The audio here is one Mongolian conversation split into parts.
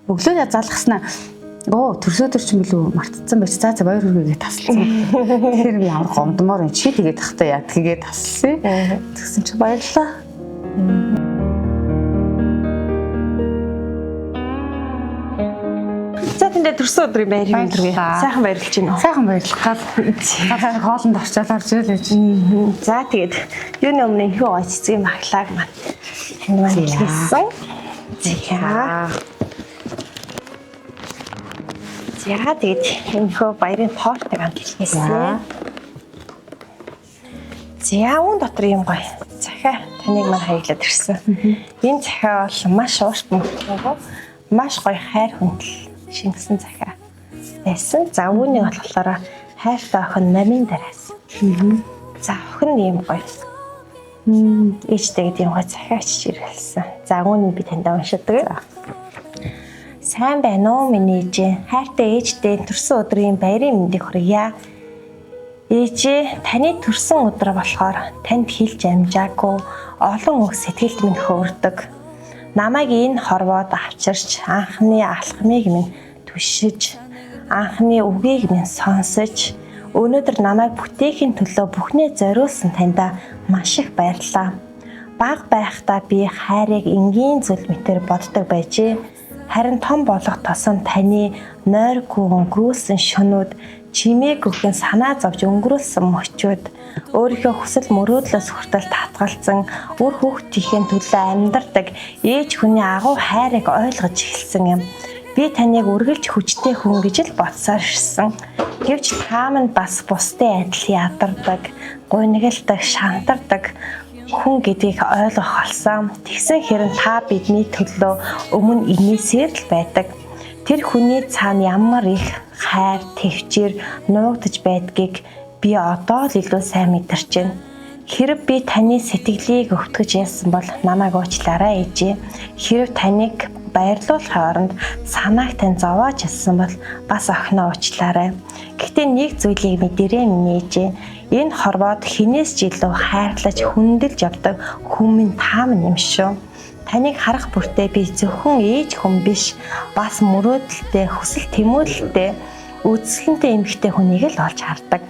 Өглөө залгаснаа төрсөдөр ч юм билүү мартцсан байж за баяр хүргэе тасалсан. Тэгэхээр би ямар гомдмоор юм чи тэгээд тахта яа тэгээд тасалсан. Тэгсэн чи баярлалаа. За тэндээ төрсөн өдрийн баярыг мэндэргээ. Сайхан баярлж байна уу? Сайхан баярлах гал. Гал хоолнд орчоод орж ийл гэж. За тэгээд юуны өмнө энэ хүү гой цэцгийн махлааг маань танд маань хэлсэн. За. За тэгээд энэ хүү баярын тортыг амт хэлсэн. За үүн дотор юм гоё. Захиа таныг маань хаяглаад ирсэн. Энэ захиа бол маш урт мөртлөө маш гоё хайр хүндэл шингэсэн захиа байсан. За үүнийг болохоор хайртай охин намын дараас. За охин ийм гоё. Ээжтэйгээ тийм гоё захиа очиж ирэлсэн. За үүнийг би таньд уншидаг. Сайн байна уу миний ээжээ? Хайртай ээжтэй төрсөн өдрийн баярын мэндийг хүргье. Ээжээ, таны төрсөн өдөр болохоор танд хэлж амжаагүй олон үг сэтгэлд минь хөөрдөг. Намайг энэ хорвоод авчирч, анхны алхмыг минь түшиж, анхны үгийг минь сонсож, өнөөдөр намайг бүтээхийн төлөө бүхнээ зориулсан таньда маш их баярлалаа. Баг байхдаа би хайрыг энгийн зүйл мэтэр боддог байжээ. Харин том болох тосом таны нойргүй өнгөрүүлсэн шөнүүд, чимээг өхөн санаа зовж өнгөрүүлсэн мөчүүд, өөрийнхөө хүсэл мөрөөдлөөс хүртэл татгалзан үр хүүхдийнхээ төлөө амьдардаг ээж хүний агуу хайрыг ойлгож эхэлсэн юм. Би таныг үргэлж хүчтэй хүн гэж л бодсоор ирсэн. Гэвч та минь бас бусдын адил ядардаг, гунигалдаг, шантардаг хүн гэдгийг ойлгох болсон. Тэгсэн хэрэн та бидний төлөө өмнө инээсээр л байдаг. Тэр хүний цаана ямар их хайр, төвчээр нуугдаж байдгийг би одоо л илүү сайн мэдэрч байна. Хэрв би таны сэтгэлийг өвтгөж ялсан бол намайг уучлаарай ээжээ. Хэрв таныг баярлуулахын оронд санааг тань зовоож ялсан бол бас охиноо уучлаарай. Гэхдээ нэг зүйлийг мэдэрээ минь ээжээ. Энэ хорвоод хинээс ч илүү хайрлаж хүндэлж явдаг хүн минь та минь юм шүү. Таныг харах бүртээ би зөвхөн ээж хүн биш, бас мөрөөдөлтэй, хүсэл тэмүүлэлтэй, үзэсгэлэнтэй эмэгтэй хүнийг л олж хардаг.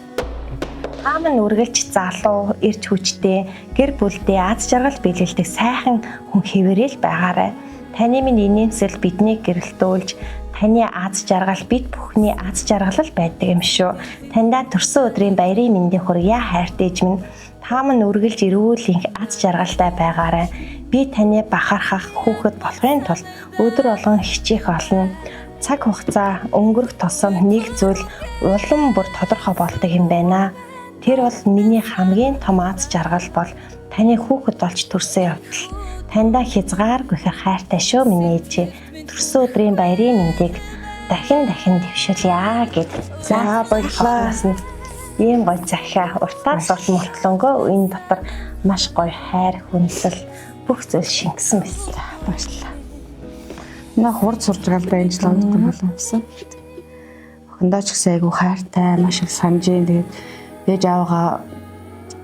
Та минь үргэлж залуу, эрч хүчтэй, гэр бүлдээ аз жаргал бэлгэлдэг сайхан хүн хэвээрээ л байгаарай. Таны минь инээмсэл биднийг гэрэлтүүлж, таны аз жаргал бид бүхний аз жаргал л байдаг юм шүү. Таньдаа төрсөн өдрийн баярын мэндийг хүргье хайртай ээж минь. Та минь үргэлж эрүүл энх аз жаргалтай байгаарай. Би таны бахархах хүүхэд болохын тулд өдөр болгон хичээх болно. Цаг хугацаа өнгөрөх тусам нэг зүйл улам бүр тодорхой болдог юм байна. Тэр бол миний хамгийн том аз жаргал бол таны хүүхэд болж төрсөн явдал. Таньдаа хязгааргүй их хайртай шүү миний ээжээ. Төрсөн өдрийн баярын мэндийг дахин дахин дэвшүүлье гэд. За баярлалаа. Ийм гоё захиа уртаас урт мөртлөнгөө энэ дотор маш гоё хайр, хүндлэл бүх зүйл шингэсэн байсан. Баярлалаа. Наа хурд сурж байгаа л байна ч л гэдэг болсон. Охиндоо ч гэсэн айгүй хайртай, маш их санаж ийн. Тэгээд ээж аавгаа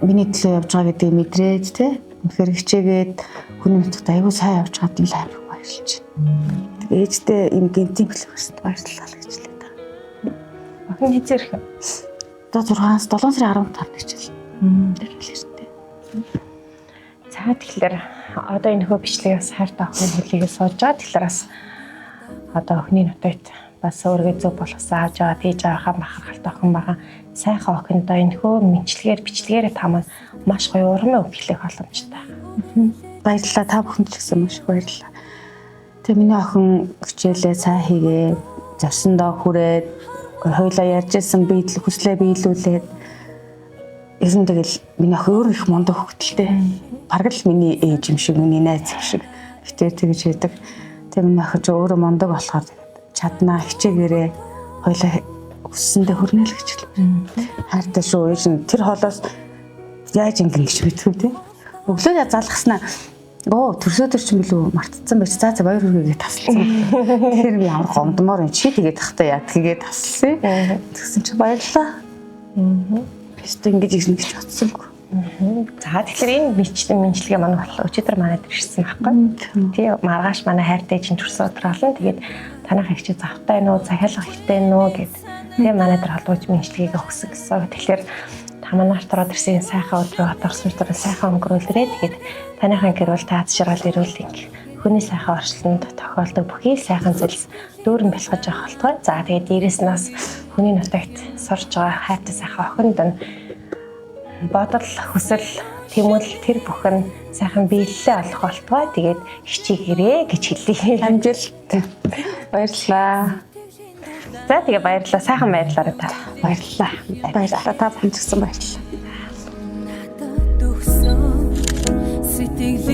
миний төлөө явж байгаа гэдгийг мэдрээд тэ. Үнэхээр хичээгээд хүний нутагт айгүй сайн явж байгаад л амар баярлж байна. Тэгээд ээжтэй ийм гинтийн бэлэг өрсөнд баярлалаа л гэж лээ та. Охин хэзээ ирэх вэ? Одоо 6-аас 7 сарын 15-нд хичээл. Тэр л иртээ. За тэгэхээр одоо энэ хөө бичлэгийг бас хайртай охины хөлийгээ сууж байгаа. Тэгэхээр бас одоо охины нутагт бас өөргөө зөв болгосон ааж байгаа, тийж байгаа бахархалтай охин байгаа. Сайхан охиндоо энэ хөө мэдлэгээр бичлэгээрээ та маань маш гоё урмын үг хэлэх боломжтой. Баярлалаа, та бүхэнд ч гэсэн маш их баярлалаа. Тэгээ миний охин хичээлээ сайн хийгээ, зорсондоо хүрээд хоёлаа ярьж исэн биедэл хүслээ биелүүлээд ер нь тэгэл миний охин өөр их мундаг хөвгөлтэй. Бараг л миний ээж юм шиг, миний найз юм шиг. Битээр тэгж хийдэг. Тэгээ миний охин ч өөрөө мундаг болохоор чаднаа, хичээгээрээ хоёлаа хүссэндээ хүрнэ л гэж хэлээ. Хайртай шүү ээж нь тэр хоолоос яаж ингэн гэж мэдгүй те. Өглөө залгаснаа төрсөдөр ч юм билүү мартцсан байж за баяр хүргэе тасалсан. Тэгэхээр би ямар гомдмоор юм чи тэгээд тахта яа тэгээд тасалсан. Тэгсэн чи баярлалаа. Би өстө ингэж ирнэ гэж бодсонгүй. За, тэгэхээр энэ мэндчилгээ манай болохоор өчигдөр манай дээр ирсэн байхгүй. Тий, маргааш манай хайртай чинь төрсөн өдөр болно. Тэгээд танайх их чи завтай нүү, захиалга ихтэй нүү гэд. Тэгээ манай дээр холбогдож мэндчилгээг өгсөн гэсэн. Тэгэхээр та манайх ороод ирсэн сайхан өдрөө орсон өдрөө сайхан өнгөрүүлрээ. Тэгээд таныхын гэр бүл таац шаргал эрүүл хүний сайхан орчлонд тохиолдог бүхий сайхан зүйлс дүүрэн бэлгэж авах болтугай. За, тэгээд дээрэс нь бас хүний нутагт сурж байгаа хайртай сайхан охинд нь бодол, хүсэл, тэмүүлэл тэр бүхэн сайхан биелэлээ олох болтугай. Тэгээд хичээгээрээ гэж хэлье. Амжилт. Баярлалаа. За, тэгээ баярлалаа. Сайхан баярлалаа та. Баярлалаа. Баярлалаа. Та бүхэн ч гэсэн баярлалаа. Надад өгсөн сэтгэлийн